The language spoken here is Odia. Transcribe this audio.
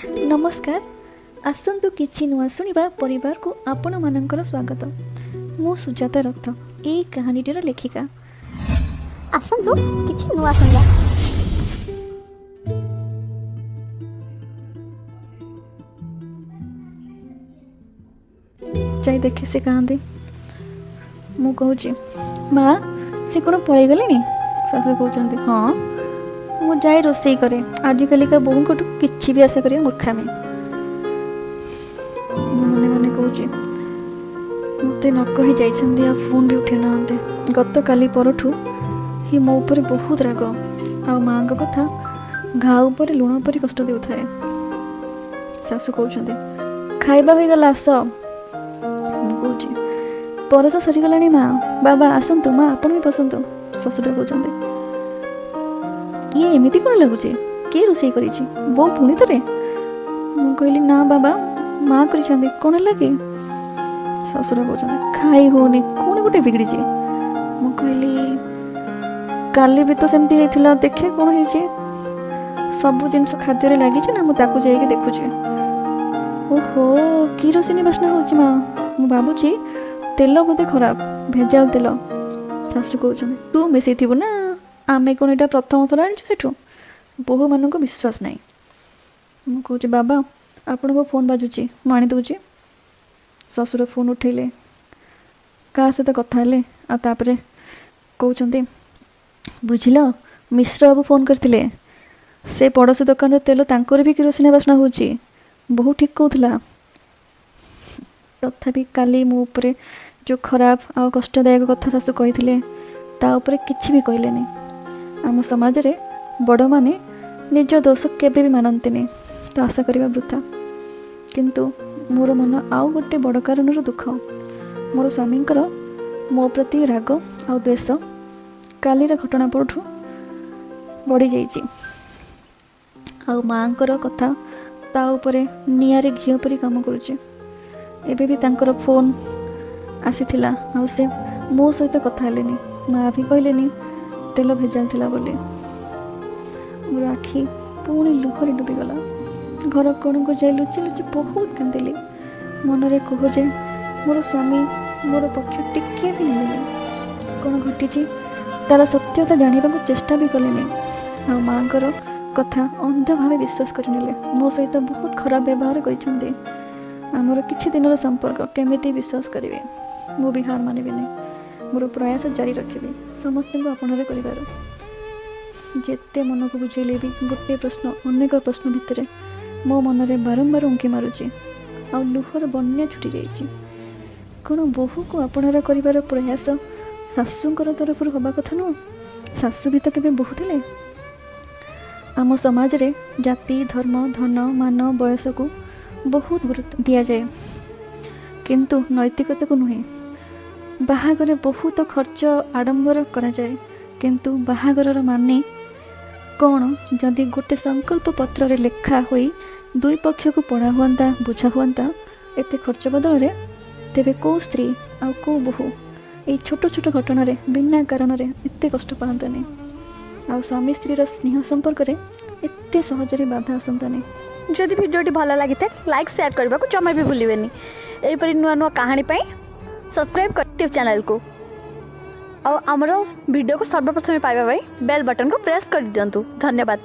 ନମସ୍କାର, ଆସନ୍ତୁ କିଛି ନୂଆ ଶୁଣିବା ପରିବାରକୁ ଆପଣମାନଙ୍କର ସ୍ୱାଗତ। ମୁଁ ସୁଜାତା ରଥ, ଏଇ କାହାଣୀଟିର ଲେଖିକା। ଆସନ୍ତୁ କିଛି ନୂଆ ଶୁଣିବା। ଯାଇ ଦେଖେ ସେ କାହାନ୍ତି। ମୁଁ କହୁଛି, ମା ସେ କ'ଣ ପଳେଇଗଲେଣି? ଶାଶୁ କହୁଛନ୍ତି, ହଁ ମୁଁ ଯାଏ ରୋଷେଇ କରେ। ଆଜିକାଲିକା ବୋହୂଙ୍କଠୁ କିଛି ବି ଆଶା କରିବା ମୂର୍ଖାମି। ମୁଁ ମନେ ମନେ କହୁଛି, ମୋତେ ନ କହି ଯାଇଛନ୍ତି ଆଉ ଫୋନ୍ ବି ଉଠେଇ ନାହାନ୍ତି। ଗତକାଲି ପରଠୁ ହିଁ ମୋ ଉପରେ ବହୁତ ରାଗ, ଆଉ ମାଆଙ୍କ କଥା ଘା ଉପରେ ଲୁଣ ପରି କଷ୍ଟ ଦେଉଥାଏ। ଶାଶୁ କହୁଛନ୍ତି, ଖାଇବା ହୋଇଗଲା, ଆସ। ମୁଁ କହୁଛି, ପରସା ସରିଗଲାଣି ମା। ବାବା ଆସନ୍ତୁ, ମା ଆପଣ ବି ବସନ୍ତୁ। ଶ୍ୱଶୁର କହୁଛନ୍ତି, ଇଏ ଏମିତି କ'ଣ ଲାଗୁଛି? କିଏ ରୋଷେଇ କରିଛି? ବୋଉ ପୁଣି ଥରେ? ମୁଁ କହିଲି, ନା ବାବା, ମା କରିଛନ୍ତି। କ'ଣ ହେଲା କି? ଶ୍ୱଶୁର କହୁଛନ୍ତି, ଖାଇ ହେଉନି, କ'ଣ ଗୋଟେ ବିଗିଡ଼ିଛି। ମୁଁ କହିଲି, କାଲି ବି ତ ସେମିତି ହେଇଥିଲା, ଦେଖେ କ'ଣ ହେଇଛି। ସବୁ ଜିନିଷ ଖାଦ୍ୟରେ ଲାଗିଛି ନା, ମୁଁ ତାକୁ ଯାଇକି ଦେଖୁଛି। ଓହୋ, କିରୋସିନି ବାସ୍ନା ହେଉଛି ମା। ମୁଁ ଭାବୁଛି ତେଲ ବୋଧେ ଖରାପ, ଭେଜାଲ ତେଲ। ଶାଶୁ କହୁଛନ୍ତି, ତୁ ମିଶେଇଥିବୁ ନା, ଆମେ କ'ଣ ଏଇଟା ପ୍ରଥମ ଥର ଆଣିଛୁ ସେଠୁ? ବୋହୂମାନଙ୍କୁ ବିଶ୍ୱାସ ନାହିଁ। ମୁଁ କହୁଛି, ବାବା ଆପଣଙ୍କ ଫୋନ୍ ବାଜୁଛି, ମୁଁ ଆଣିଦେଉଛି। ଶ୍ୱଶୁର ଫୋନ୍ ଉଠେଇଲେ, କାହା ସହିତ କଥା ହେଲେ, ଆଉ ତାପରେ କହୁଛନ୍ତି, ବୁଝିଲ ମିଶ୍ର ବାବୁ ଫୋନ୍ କରିଥିଲେ, ସେ ପଡ଼ୋଶୀ ଦୋକାନର ତେଲ ତାଙ୍କର ବି କିରୋସିନି ବାସ୍ନା ହେଉଛି। ବୋହୂ ଠିକ୍ କହୁଥିଲା। ତଥାପି କାଲି ମୋ ଉପରେ ଯେଉଁ ଖରାପ ଆଉ କଷ୍ଟଦାୟକ କଥା ଶାଶୁ କହିଥିଲେ, ତା ଉପରେ କିଛି ବି କହିଲେନି। ଆମ ସମାଜରେ ବଡ଼ମାନେ ନିଜ ଦୋଷ କେବେ ବି ମାନନ୍ତିନି, ତ ଆଶା କରିବା ବୃଥା। କିନ୍ତୁ ମୋର ମନ ଆଉ ଗୋଟେ ବଡ଼ କାରଣରୁ ଦୁଃଖ। ମୋର ସ୍ୱାମୀଙ୍କର ମୋ ପ୍ରତି ରାଗ ଆଉ ଦ୍ୱେଷ କାଲିର ଘଟଣା ପରଠୁ ବଢ଼ିଯାଇଛି, ଆଉ ମାଆଙ୍କର କଥା ତା ଉପରେ ନିଆଁରେ ଘିଅ ପରି କାମ କରୁଛି। ଏବେ ବି ତାଙ୍କର ଫୋନ୍ ଆସିଥିଲା, ଆଉ ସେ ମୋ ସହିତ କଥା ହେଲେନି। ମା ବି କହିଲେନି ତେଲ ଭେଜାଲ ଥିଲା ବୋଲି। ମୋର ଆଖି ପୁଣି ଲୁହରେ ଡୁବିଗଲା। ଘର କଣକୁ ଯାଇ ଲୁଚି ଲୁଚି ବହୁତ କାନ୍ଦିଲି। ମନରେ କୁହ ଯେ ମୋର ସ୍ୱାମୀ ମୋର ପକ୍ଷ ଟିକିଏ ବି ନେଲେନି, କ'ଣ ଘଟିଛି ତାର ସତ୍ୟତା ଜାଣିବାକୁ ଚେଷ୍ଟା ବି କଲେନି, ଆଉ ମାଆଙ୍କର କଥା ଅନ୍ଧ ଭାବେ ବିଶ୍ୱାସ କରିନେଲେ। ମୋ ସହିତ ବହୁତ ଖରାପ ବ୍ୟବହାର କରିଛନ୍ତି। ଆମର କିଛି ଦିନର ସମ୍ପର୍କ କେମିତି ବିଶ୍ୱାସ କରିବେ? ମୁଁ ବି ହାର ମାନିବିନି। ମୋର ପ୍ରୟାସ ଜାରି ରଖିବି ସମସ୍ତଙ୍କୁ ଆପଣାର କରିବାର। ଯେତେ ମନକୁ ବୁଝେଇଲେ ବି ଗୋଟିଏ ପ୍ରଶ୍ନ ଅନେକ ପ୍ରଶ୍ନ ଭିତରେ ମୋ ମନରେ ବାରମ୍ବାର ଉଙ୍କି ମାରୁଛି, ଆଉ ଲୁହର ବନ୍ୟା ଛୁଟି ଯାଇଛି। କ'ଣ ବୋହୂକୁ ଆପଣାର କରିବାର ପ୍ରୟାସ ଶାଶୁଙ୍କର ତରଫରୁ ହେବା କଥା ନୁହଁ? ଶାଶୁ ବି ତ କେବେ ବୋହୂ ଥିଲେ। ଆମ ସମାଜରେ ଜାତି, ଧର୍ମ, ଧନ, ମାନ, ବୟସକୁ ବହୁତ ଗୁରୁତ୍ୱ ଦିଆଯାଏ, କିନ୍ତୁ ନୈତିକତାକୁ ନୁହେଁ। ବାହାଘରେ ବହୁତ ଖର୍ଚ୍ଚ ଆଡ଼ମ୍ବର କରାଯାଏ, କିନ୍ତୁ ବାହାଘରର ମାନେ କ'ଣ ଯଦି ଗୋଟେ ସଂକଳ୍ପ ପତ୍ରରେ ଲେଖା ହୋଇ ଦୁଇ ପକ୍ଷକୁ ପଢ଼ା ହୁଅନ୍ତା, ବୁଝା ହୁଅନ୍ତା, ଏତେ ଖର୍ଚ୍ଚ ବଦଳରେ ତେବେ କେଉଁ ସ୍ତ୍ରୀ ଆଉ କେଉଁ ବୋହୂ ଏଇ ଛୋଟ ଛୋଟ ଘଟଣାରେ ବିନା କାରଣରେ ଏତେ କଷ୍ଟ ପାଆନ୍ତାନି, ଆଉ ସ୍ୱାମୀ ସ୍ତ୍ରୀର ସ୍ନେହ ସମ୍ପର୍କରେ ଏତେ ସହଜରେ ବାଧା ଆସନ୍ତାନି। ଯଦି ଭିଡ଼ିଓଟି ଭଲ ଲାଗିଥାଏ, ଲାଇକ୍ ସେୟାର କରିବାକୁ ଜମା ବି ଭୁଲିବେନି। ଏହିପରି ନୂଆ ନୂଆ କାହାଣୀ ପାଇଁ ସବସ୍କ୍ରାଇବ୍ କରି ୟୁଟ୍ୟୁବ୍ ଚ୍ୟାନେଲକୁ, ଆଉ ଆମର ଭିଡ଼ିଓକୁ ସର୍ବପ୍ରଥମେ ପାଇବା ପାଇଁ ବେଲ୍ ବଟନ୍କୁ ପ୍ରେସ୍ କରିଦିଅନ୍ତୁ। ଧନ୍ୟବାଦ।